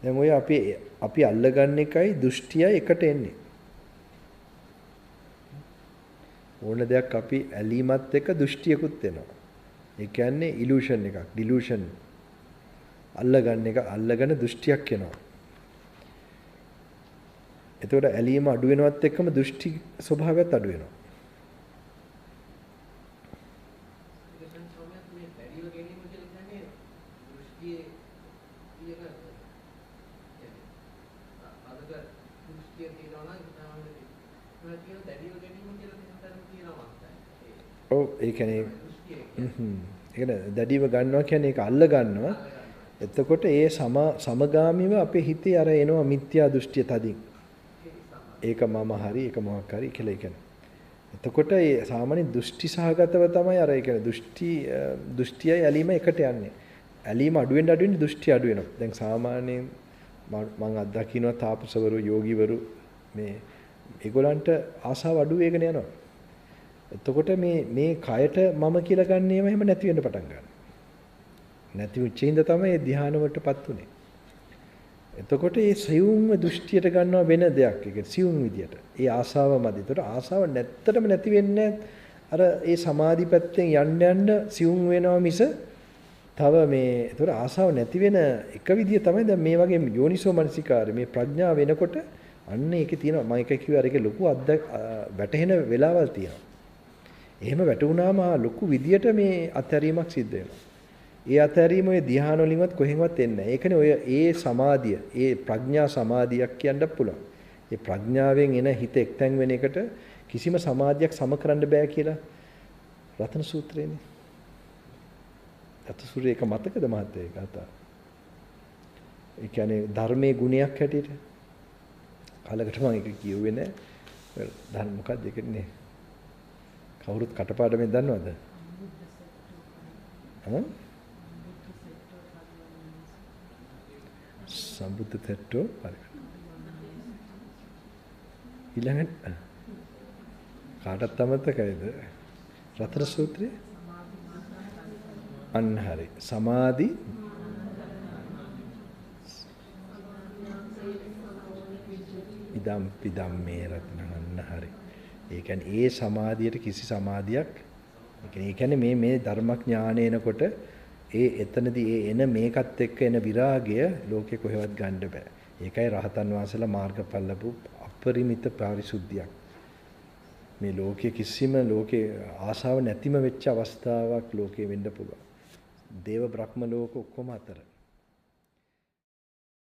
දැන් ඔය අපි අල්ලගන්න එකයි දෘෂ්ටියයි එකට එන්නේ. ඕන දෙයක් අපි ඇලීමත් එක්ක දෘෂ්ටියකුත් එනවා. ඒ කියන්නේ ඉලූෂන් එකක්, ඩිලූෂන්. අල්ලගන්න එක අල්ලගෙන දෘෂ්ටියක් එනවා. එතකොට ඇලීම අඩු වෙනවත් එක්කම දෘෂ්ටි ස්වභාවයත් අඩු වෙනවා. ඔව්, ඒ කියන්නේ ඒ දැඩිව ගන්නවා කියන්නේ ඒක අල්ල ගන්නවා. එතකොට ඒ සමගාමීව අපේ හිතේ අර එනවා මිත්‍යා දෘෂ්ටිය තදින්. ඒක මම හරි, ඒක මොකක් හරි කියලා ඒ කියන්නේ. එතකොට ඒ සාමාන්‍ය දෘෂ්ටි සහගතව තමයි අර ඒ කියන්නේ දෘෂ්ටියයි ඇලීම එකට යන්නේ. ඇලීම අඩු වෙන්න අඩු වෙන්න දෘෂ්ටි අඩු වෙනවා. දැන් සාමාන්‍යයෙන් මං අත්දකින්නවා තාපසවරු, යෝගිවරු මේ ඒගොල්ලන්ට ආසාව අඩු වෙගෙන යනවා. එතකොට මේ කයට මම කියලා ගන්න ඒවා එහෙම නැති වෙන්න පටන් ගන්නවා. නැති වෙච්ච හින්දා තමයි ඒ ධ්‍යාන වලටපත් උනේ. එතකොට ඒ සියුම්ව දෘෂ්ටියට ගන්නවා වෙන දෙයක්. ඒ කියන්නේ සියුම් විදියට. ඒ ආසාව මදි. එතකොට ආසාව නැත්තටම නැති වෙන්නේ අර ඒ සමාධි පැත්තෙන් යන්න යන්න සියුම් වෙනවා මිස තව මේ එතකොට ආසාව නැති වෙන එක විදිය තමයි දැන් මේ වගේ යෝනිසෝ මනසිකාරය මේ ප්‍රඥාව වෙනකොට අන්න ඒකේ තියෙනවා. මම එක කිව්වා අර ඒකේ ලොකු වැටහෙන වෙලාවල් තියෙනවා. එහෙම වැටුණාම ලොකු විදියට මේ අත්හැරීමක් සිද්ධ වෙනවා. ඒ අත්හැරීම ඔය ධ්‍යාන වලින්වත් කොහෙන්වත් එන්නේ නැහැ. ඒකනේ ඔය ඒ සමාධිය, ඒ ප්‍රඥා සමාධියක් කියන්නත් පුළුවන්. ඒ ප්‍රඥාවෙන් එන හිත එක්තැන් වෙන එකට කිසිම සමාධියක් සම කරන්න බෑ කියලා රතන සූත්‍රයේනේ. රතන සූත්‍රය එක මතකද මහත්තයා ඒක කතාව? ඒ කියන්නේ ධර්මයේ ගුණයක් හැටියට කාලයකට මම ඒක කිව්වේ නෑ. ධර්ම මොකක්ද ඒක නේ? කවුරුත් කටපාඩමෙන් දන්නවද? ඈ? සම්බුද්ධ තෙට්ටෝ පරිකරණ. ඊළඟට කාටත් අමතකයිද? රතන සූත්‍රය? අන්න හරි. සමාධි ඉදම් පිදම් මේ රත්න. අන්න හරි. ඒ කියන්නේ ඒ සමාධියට කිසි සමාධියක් ඒ කියන්නේ මේ මේ ධර්මඥානය එනකොට ඒ එතනදී ඒ එන මේකත් එක්ක එන විරාගය ලෝකේ කොහෙවත් ගන්න බෑ. ඒකයි රහතන් වහන්සේලා මාර්ගඵල ලැබු අපරිමිත පාරිශුද්ධියක්. මේ ලෝකයේ කිසිම ලෝකේ ආශාව නැතිම වෙච්ච අවස්ථාවක් ලෝකේ වෙන්න පුළුවන්. දේව බ්‍රහ්ම ලෝක ඔක්කොම අතර.